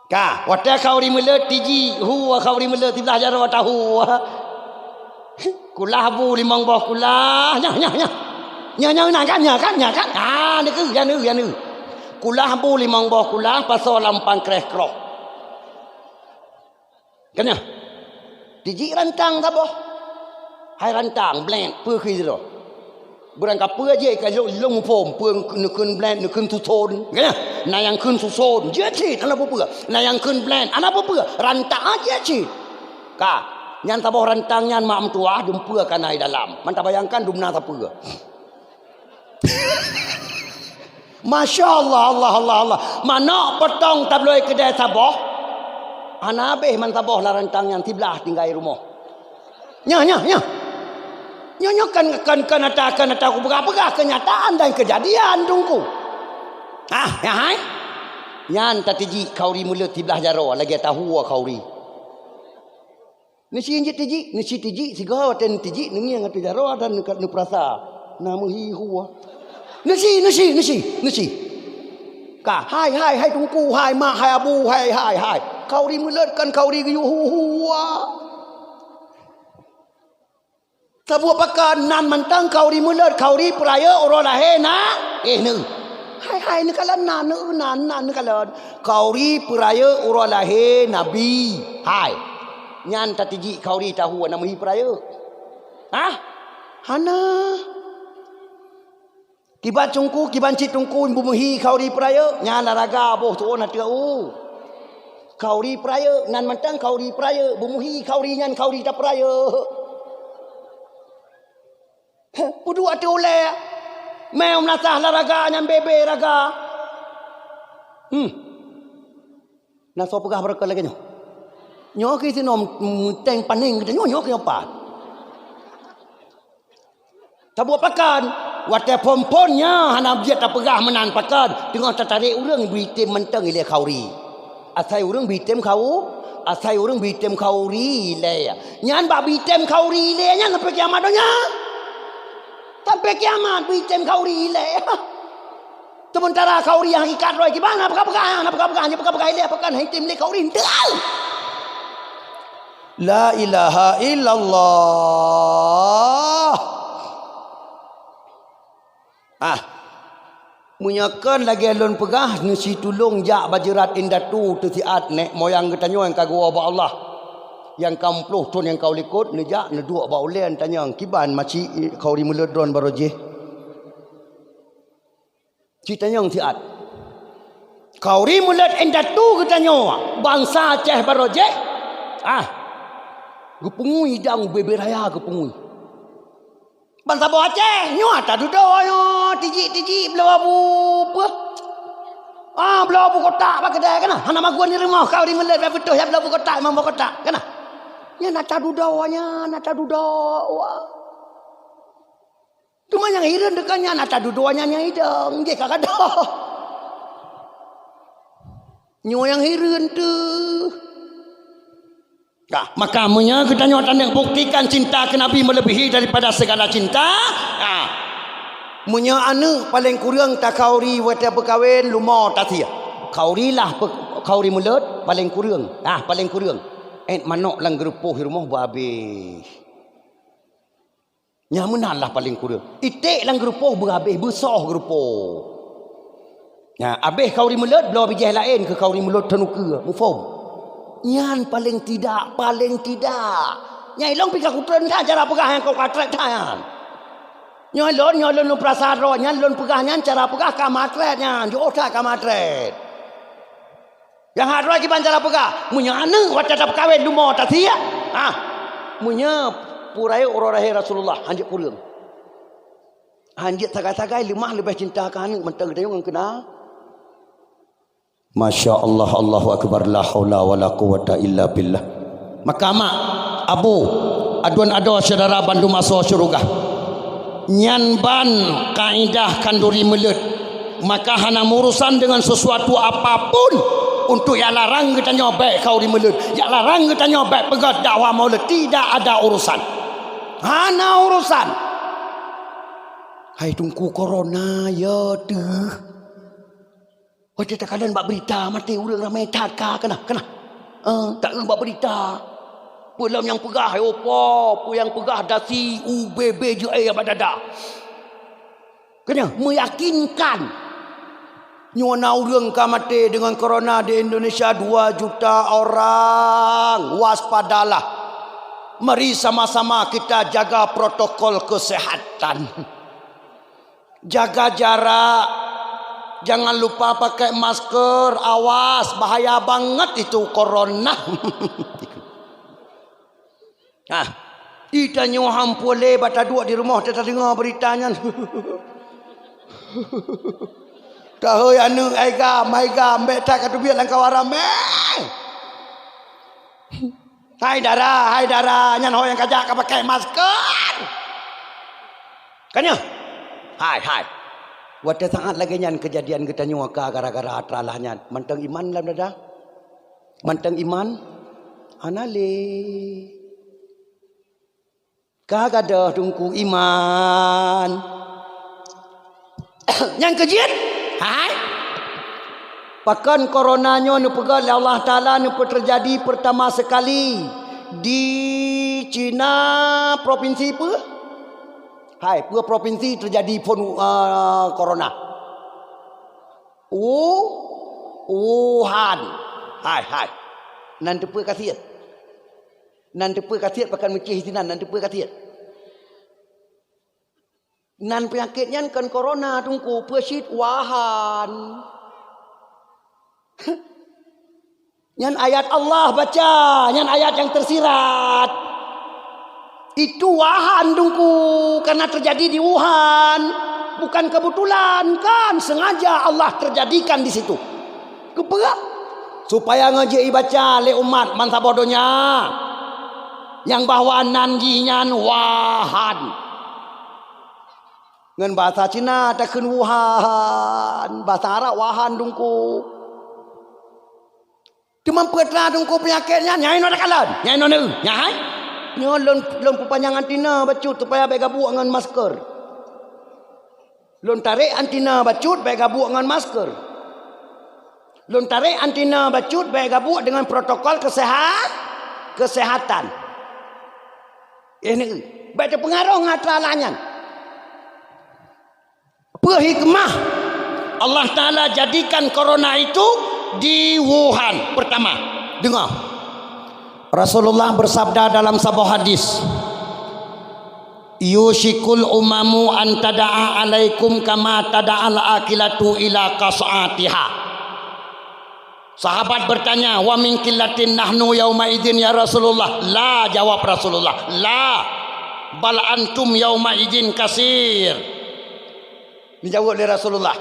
Ka, watée khauri meuleut tiji, hu khauri meuleut siblah jaroe tahu. Kulah bu limong boh kulah, nyoh, nyoh, nyoh. Nyoh, nyoh, na kan, nyoh kan, nyoh kan. Ah, neukeu, ya neu, ya neu. Kulah bu limong boh kulah, pasoe lam pankréh kroh. Keunyoh. Tiji rantang saboh. Hai rantang, blet, peue keu sidroe. Beurangkapeue jih ka lôn, lôn muphom, peue neukheun blet, neukheun suson. Keunyoh. Na nyang kheun suson, jeuet cit, hana peue-peue. Na nyang kheun blet, hana peue-peue. Rantang jeuet cit. Ka. Nyan saboh rantang nyan mak meutuwah dumpeue ka na i dalam. Man tabayangkan dumna sapeue. Masya Allah, Allah, Allah, Allah. Manok potong tabloe keudée saboh. Hana habéh man saboh lam rantang nyan siblah tinggai rumoh. Nyoh, nyoh, nyoh. Nyoh, nyoh kan, kan, kan ata, kan ata kupeugah-peugah keunyataan dan keujadian, Teungku. Ah, ya hai. Nyan tatiji khauri meuleut siblah jaroe lagée tahu khauri. Neusi jeuet tiji, neusi tiji, sigoe watée neutiji, neungieng ateueh jaroe dan neuka-, neupeurasa na meuhi hua. Neusi, neusi, neusi, neusi. Ka, hai, hai, hai Teungku, hai mak, hai abu, hai, hai, hai. Khauri meuleut kan khauri geuyue hu-, hua. Saboh pakon nan mantong khauri meuleut, khauri peurayeuk uroe lahé na, eh, neu. Hai, hai, neukalon na, neu, na, na, neukalon. Khauri peurayeuk uroe lahé Nabi. Hai. Nyan tatiji khauri tahu na meuhi peurayeuk. Hah? Hana. Kiban Teungku, kiban cit Teungku beumeuhi khauri peurayeuk, nyan laraga boh tuon ateueh u. Khauri peurayeuk, nan mantong khauri peurayeuk, beumeuhi khauri nyan khauri tapeurayeuk. Peuduek ateueh ulée, mé meunasah laraga nyan bebe raga. Hmm. Na soe peugah barokon lagée nyoe? Nyoe keu sinoe meuteng panéng geutanyoe, nyoe keu nyoe pat. Tabuet pakon? Watée phon-phon nyan hana jeuet tapeugah meunan pakon, teungoh tatarek ureuëng bri tem mantong ilée khauri. Asai ureuëng bri tem khau, asai ureuëng bri tem khauri ilée. Nyan bak bri tem khauri ilée nyan sampai kiamat donya. Sampai kiamat bri tem khauri ilée. Sementara khauri nyang hakikat droe kiban, hana peugah-peugah, hana peugah-peugah, hana peugah-peugah ilée, pakon hai tem lé khauri henteu. La ilaha illallah. Ah. Meunyoe kon lagée lôn peugah, neusitulông jak bajeurat indatu teusiat nék moyang geutanyoe nyang ka geuwoe bak Allah. Nyang ka muplôh thon nyang ka u likot, neujak neuduek bak ulée tanyong, kiban maci khauri meuleut droen barô jih. Cit tanyong siat. Khauri meuleut indatu geutanyoe, bansa Aceh barô jih. Ah. Geupeungui dang bebe raya geupeungui. Bansa boh Aceh, nyoe ata dudoe nyoe, tijik-tijik bloe bu peue. Ah, bloe bu kotak bak keudée kana. Hana magun di rumoh khauri meuleut bak putôh ya bloe bu kotak, imam bu kotak kana. Nyan ata dudoe nyan, ata dudoe. Wah. Teuma nyang hireuen teuka nyan ata dudoe nyan nyang idong, jih ka gadoh. Nyoe nyang hireuen teuh. Nah, maka meunyoe geutanyoe taneuk buktikan cinta keu Nabi meuleubèhi daripada segala cinta, nah, meunyoe aneuk paleng kureueng takhauri watèe peukawen lumo tasie. Khauri lah pe-, khauri mulod paleng kureueng. Nah, paleng kureueng. Èt manok lam geurupoh i rumoh beuhabéh. Nyan meunan lah paleng kureueng. Iték lam geurupoh beuhabéh, beusoh geurupoh. Nah, habéh khauri mulod, bloe bijèh laén keu khauri mulod teunukeue, muphom. Nyan paleng tidak, paleng tidak. Nyan ilôn pih ka kutreun that cara peugah nyang ka trép that nyan. Nyoe lôn, nyoe lôn, lôn peurasa droe nyan, lôn peugah nyan cara peugah ka matrép nyan, jiôh that ka matrép. Nyang hak droe kiban cara peugah, meunyoe aneuk watèe tapeukawen lumo tasie, ah, meunyoe peukawen uroe lahé Rasulullah, hanjeuet kureueng. Hanjeuet sagai-sagai leumah leubèh cinta keu aneuk mantong geutanyoe ngon keu na. Masya Allah, Allahu Akbar, la haula wala quwwata illa billah. Maka mak, Abu, aduen adoe syedara bandum asoe syeuruga. Nyan ban kaidah khanduri meuleuet, maka hana meurusan deungon sisuatu apapun untuk jak larang geutanyoe bèk khanduri meuleuet, jak larang geutanyoe bèk peugöt dakwah maulud, tidak ada urusan. Hana urusan. Hai Teungku, corona, ya teuh. Watèe takalon bak beurita, maté ureueng ramè that ka, kana, kana. Eh, taeu bak beurita. Peue lom nyang peugah, "Hai opo," peue nyang peugah, "Dasi, U B B J A bak dada." Keunyoe meuyakinkan. Nyoe na ureueng ka maté deungon corona di Indonesia dua juta orang. Waspadalah. Mari sama-sama kita jaga protokol kesehatan. Jaga jarak. Jangan lupa pakai masker. Awas, bahaya banget itu corona. Ah, di tanyoe han peureulèe bak taduek di rumoh tatadeungoe beurita nyan. Tahôi aneuk, ai gam, ai gam, bèk that ka teubiet lam kawan ramè. Hai dara, hai dara, nyan ho nyang kajak ka pakai masker. Keunyoe. Hai, hai. Watèe saat lagèe nyan keujadian geutanyoe ka gara-gara atra lah nyan. Mantong iman lam dada? Mantong iman? Hana lé. Ka gadôh Teungku iman. Nyang keujeuet? Hai? Pakon corona nyoe neupeugah lé Allah Taala neupeuteujadi pertama sekali di Cina, provinsi peue? Hai, peue provinsi teujadi phon, eh, corona? Wu-, Wuhan. Hai, hai. Nan teupeue ka siet. Nan teupeue ka siet, pakon meucéh sinan, nan teupeue ka siet. Nan peunyakét nyan kon corona, Teungku, peue cit Wuhan. Nyan ayat Allah baca, nyan ayat nyang teusirat. Itu Wuhan, Teungku, karena terjadi di Wuhan. Bukan kebetulan, kan sengaja Allah terjadikan di situ. Keupeue? Supaya ngon jeuet ibaca lé umat bansaboh donya nyang bahwa nan jih nyan Wuhan. Ngon bahasa Cina takheun Wuhan, bahasa Arab Wuhan, Teungku. Teuma peue teuma, Teungku, peunyakét nyan? Nyan inoe takalon, nyan inoe neuh, nyan hai. Nyoe lôn, lôn peupanyang anti na bacut supaya bèk gabuek ngon masker. Lôn tarek anti na bacut bèk gabuek ngon masker. Lôn tarek anti na bacut bèk gabuek deungon protokol keseha-, kesehatan. Eh, ni, bèk teupeungaroh ngon atra lah nyan. Peue hikmah Allah Taala jadikan corona itu di Wuhan? Pertama, deungoe. Rasulullah bersabda dalam saboh hadis, "Yushikul umamu an tada'a alaikum kama tada'al akilatu ila qas'atiha." Sahabat bertanya, "Wa min qillatin nahnu yauma idzin ya Rasulullah?" "La," jawab Rasulullah. "La, bal antum yauma idzin kasir." Dijawab lé Rasulullah.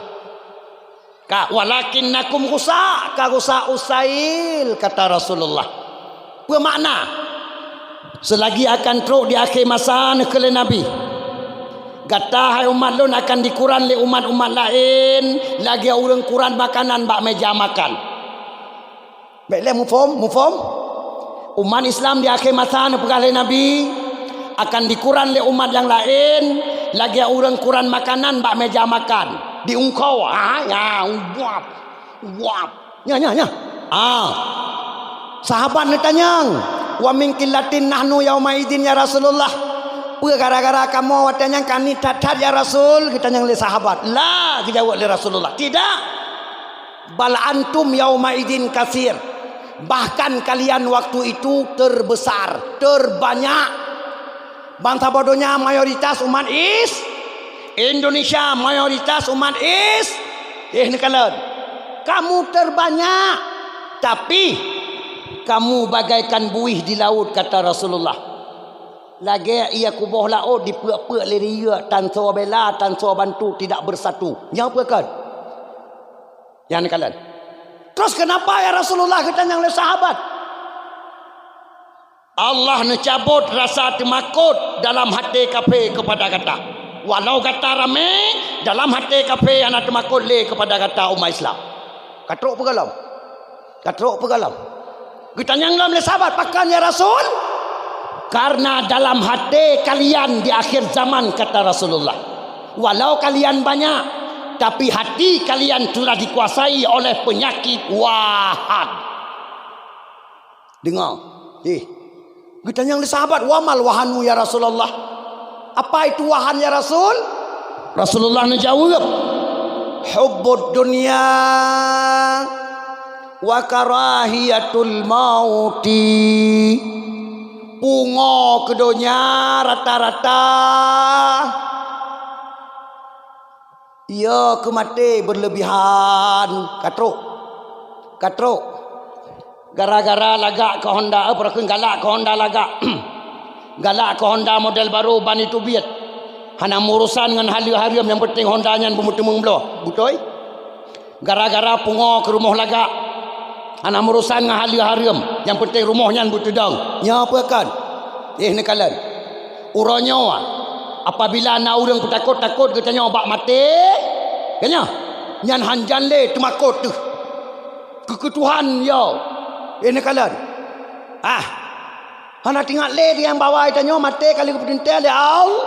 Ka, "Walakinnakum ghusa, ka ghusa usail," kata Rasulullah. Peue makna? Seulagi akan trok di akhé masa, neukheun lé Nabi, "Gata, hai umat lôn, akan dikuran lé umat-umat laén lagèe ureueng kuran makanan bak meuja makan." Bèk lé muphom, muphom? Umat Islam di akhé masa neupeugah lé Nabi, akan dikuran lé umat nyang laén lagèe ureueng kuran makanan bak meuja makan. Diungkho, ha, ya, uwap, uwap. Nya, nya, nya. Ah. Sahabat neutanyong, "Wa min qillatin nahnu yauma idzin ya Rasulullah?" Peue gara-gara kamoe watèe nyan ka niet that-that ya Rasul? Geutanyong lé sahabat. "La," geujaweueb lé Rasulullah. "Tidak. Bal antum yauma idzin kasir." Bahkan kalian waktu itu terbesar, terbanyak. Bansaboh donya mayoritas umat Is-, Indonesia mayoritas umat Is-, eh, neukalon. Kamu terbanyak, tapi kamu bagaikan buih di laut, kata Rasulullah. Lagèe ié kuboh laôt dipeuk-peuk lé rieuk, tan soe bela, tan soe bantu, tidak bersatu. Nyoe peue kon? Nyang neukalon. Terus kenapa ya Rasulullah, geutanyong lé sahabat? Allah neucabot rasa teumakot dalam até kafé keupada gata. Walau gata ramé, dalam até kafé hana teumakot lé keupada gata umat Islam. Ka trok peue gohlom? Ka trok peue gohlom? Geutanyong lom lé sahabat, "Pakon ya Rasul?" "Karena dalam até kalian di akhir zaman," kata Rasulullah. "Walau kalian banyak, tapi hati kalian telah dikuasai oleh penyakit wahan." Deungoe. Eh. Geutanyong lé sahabat, "Wa mal wahanu ya Rasulullah?" "Apa itu wahan ya Rasul?" Rasulullah neujaweueb, "Hubbud dunya wa karahiyatul mauti." Pungo keu donya rata-rata. Iya keu maté beureulebihan. Ka trok. Ka trok. Gara-gara lagak keu Honda, eh, peue kheun, galak keu Honda lagak. Galak keu Honda model baru ban itu biet. Hana meurusan ngon haleue hareuem, nyang penting Honda nyan beumeuteumeung bloe. Beutôi? Gara-gara pungo keu rumoh lagak. Hana meurusan ngon haleue hareuem, nyang penting rumoh nyan beuteudong. Nyoe peue kon? Eh, neukalon. Uroe nyoe, apabila na ureuëng peutakot-takot geutanyoe bak maté, geutanyoe nyan hanjan lé teumakot teuh. Keu, keu Tuhan yo, eh, neukalon. Ah, hana teuingat lé nyang bahwa tanyoe maté ka lheueh geupeuteuntèe lé Al-,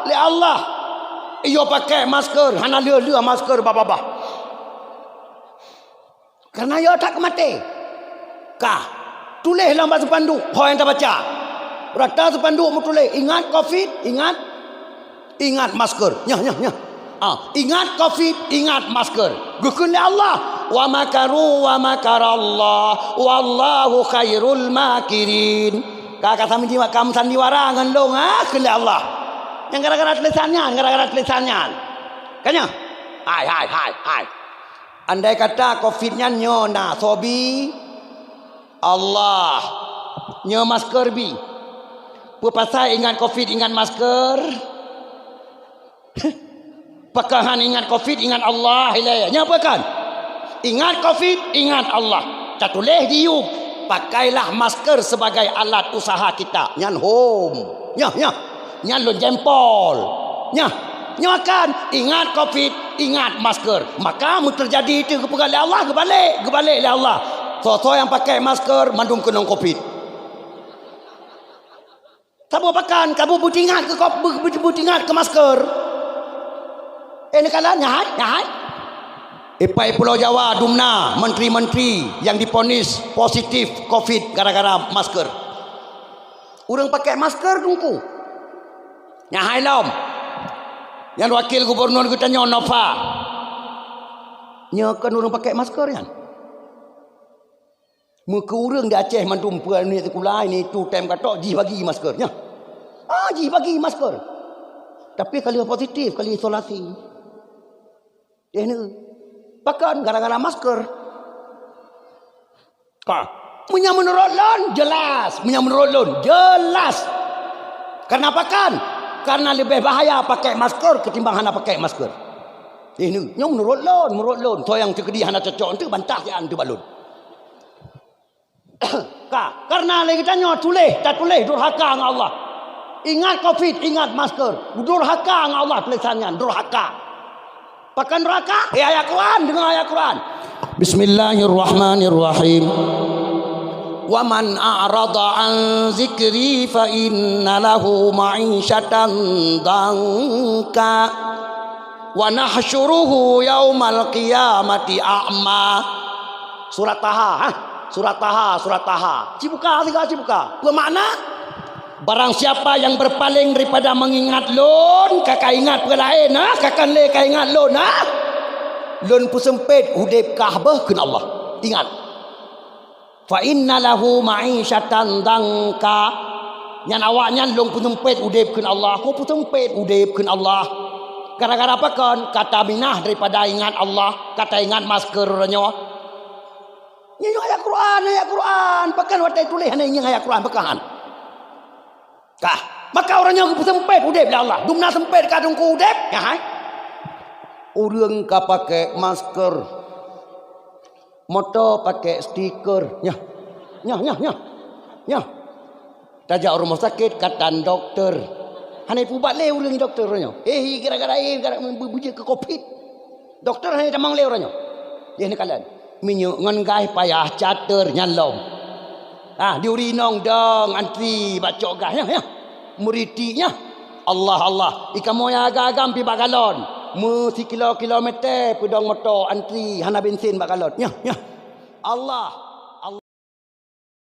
lé Allah. Iyo pakai masker, hana lheueh-lheueh masker babah-babah. Karena yo that keu maté. Ka tuléh lam bak spanduk ho nyang tabaca. Rata spanduk meutuléh, "Ingat covid, ingat, ingat masker." Nyoh, nyoh, nyoh. Ah, "Ingat covid, ingat masker." Geukheun lé Allah, "Wa makaru wa makarallah, wallahu khairul makirin." Ka, ka sami-, ka meusandiwara ngon lôn, ah, kheun lé Allah. Nyang gara-gara tulésan nyan, gara-gara tulésan nyan. Ka nyoe? Hai, hai, hai, hai. Andai kata covid nyan nyoe na, soe bi? Allah. Nyoe masker bi. Peue pasai ingat covid, ingat masker? Pakon han ingat covid, ingat Allah ilèe. Nyoe peue kon? Ingat covid, ingat Allah. Tatuléh di yup, pakailah masker sebagai alat usaha kita. Nyan hom. Nyoh, nyoh. Nyan lôn jempol. Nyoh, nyoe kan, ingat covid, ingat masker. Maka meuteujadi itu geupeugah lé Allah, geubalek, geubalek lé Allah. Soe-soe nyang pakai masker, mandum keunong covid. Saboh pakan, kabu beutingat keu kop-, beu-, beu-, beutingat keu masker. Eh, neukalon, nyan hai, nyan hai. Ipai Pulo Jawa dumna menteri-menteri nyang diponis positif covid gara-gara masker. Ureuëng pakai masker teungku. Nyan hai lom. Nyan wakil gubernur geutanyoe Nova. Nyoe kon ureuëng pakai masker nyan. Meukeu ureuëng di Aceh mandum peue ni sikula ini tu tem katok jih bagi masker nyan. Ah, jih bagi masker. Tapi ka lheueh positif, ka lheueh isolasi. Eh, ni. Pakon gara-gara masker. Ka. Meunyoe meunurot lôn, jelas. Meunyoe meunurot lôn, jelas. Karena pakon? Karena leubeh bahaya pakai masker ketimbang hana pakai masker. Eh, ni. Nyoe meunurot lôn, meunurot lôn. Soe nyang teukeudi hana cocok, enteuk bantah siat enteuk bak lôn. Ka, karena lé geutanyoe tuléh, tatuléh durhaka ngon Allah. Ingat covid, ingat masker. Durhaka ngon Allah tulésan nyan, durhaka. Pakon durhaka? Eh, ayat Quran, deungoe ayat Quran. Bismillahirrahmanirrahim. "Wa man a'rada an zikri fa inna lahu ma'isyatan danka. Wa nahsyuruhu yaumal qiyamati a'ma." Surat Taha, ha? Surat Taha, surat Taha. Cibuka siga cibuka. Peue makna? Barang siapa yang berpaling daripada mengingat lôn, ka kaingat peue laén, ha? Ka kan lé kaingat lôn, ha? Lôn peuseumpét udép kah beuh kheun Allah. Ingat. "Fa inna lahu ma'isyatan danka." Nyan awaknyan lôn peuseumpét udép kheun Allah. Ku peuseumpét udép kheun Allah. Gara-gara pakon? Ka taminah daripada ingat Allah, ka taingat masker uroe nyoe. Nyoe ayat Quran, ayat Quran. Pakon watèe tuléh hana ingat ayat Quran, pakon? Kah, maka uroe nyoe geupeuseumpét udép lé Allah. Dumna seumpét ka teungku udép, nyan hai. Ureuëng ka pakai masker. Moto pakai stiker. Nyoh. Nyoh, nyoh, nyoh. Nyoh. Tajak u rumoh sakét, katan dokto. Hana ipubat lé ureuëng dokto nyoe. Eh, gara-gara, eh, gara-gara bu-, bujeuk keu covid. Dokto hana itamong lé uroe nyoe. Yeh neukalon. Minyeuk ngon gaih payah cater nyan lom. Ah, di ureuëng inong dong antri bak cok gaih nyoe, nyoe. Meuriti nyoe. Allah, Allah. Ikamoe nyang agam-agam pi bak galon. Meusikilo-kilometer peudong moto antri hana bensin bak galon. Nyoe, nyoe. Allah.